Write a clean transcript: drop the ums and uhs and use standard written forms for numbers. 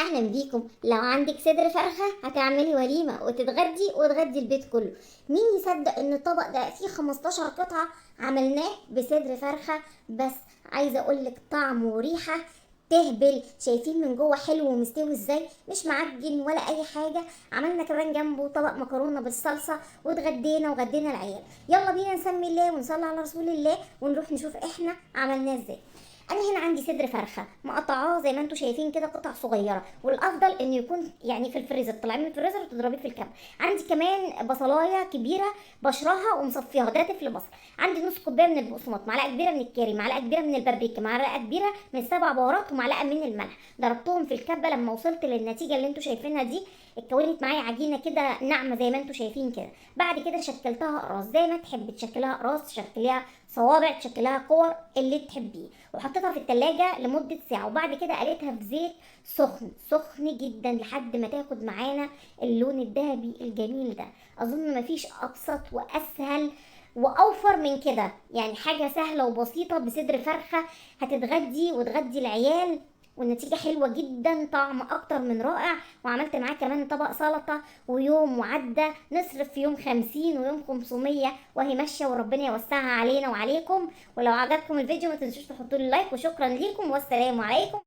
اهلا بيكم. لو عندك صدر فرخة هتعملي وليمة وتتغدي وتغدي البيت كله. مين يصدق ان الطبق ده فيه 15 قطعه عملناه بصدر فرخة بس؟ عايزه اقولك طعم وريحه تهبل. شايفين من جوه حلو ومستوي ازاي، مش معجن ولا اي حاجة. عملنا كمان جنبه طبق مكرونه بالصلصه واتغدينا وغدينا العيال. يلا بينا نسمي الله ونصلي على رسول الله ونروح نشوف احنا عملناه ازاي. انا هنا عندي صدر فرخة مقطعاه زي ما انتم شايفين كده قطع صغيرة، والافضل انه يكون يعني في الفريزر، تطلعيه من الفريزر وتضربيه في الكب. عندي كمان بصلايه كبيرة بشرها ومصفيها، ده تفل بصل. عندي نص كوباية من البقسماط، معلقه كبيرة من الكاري، معلقه كبيرة من البابريكا، معلقه كبيرة من 7 بهارات، ومعلقة من الملح. ضربتهم في الكبه لما وصلت للنتيجة اللي انتم شايفينها دي، اتكونت معايا عجينه كده ناعمة زي ما انتم شايفين كده. بعد كده شكلتها اقراص زي ما تحبي، تشكلها اقراص، تشكليها صوابع، تشكلها كور، اللي تحبيه. وحطيتها في التلاجة لمدة ساعة، وبعد كده قليتها في زيت سخن سخن جدا لحد ما تاخد معانا اللون الذهبي الجميل ده. اظن مفيش ابسط واسهل واوفر من كده، يعني حاجة سهلة وبسيطة بصدر فرخة هتتغدي وتغدي العيال، والنتيجة حلوة جدا، طعم أكتر من رائع. وعملت معاه كمان طبق سلطة، ويوم وعدى نصرف في يوم 50 ويوم 500 وهي ماشية، وربنا يوسعها علينا وعليكم. ولو عجبكم الفيديو ما تنسوش تحطوا لي like، وشكرا ليكم والسلام عليكم.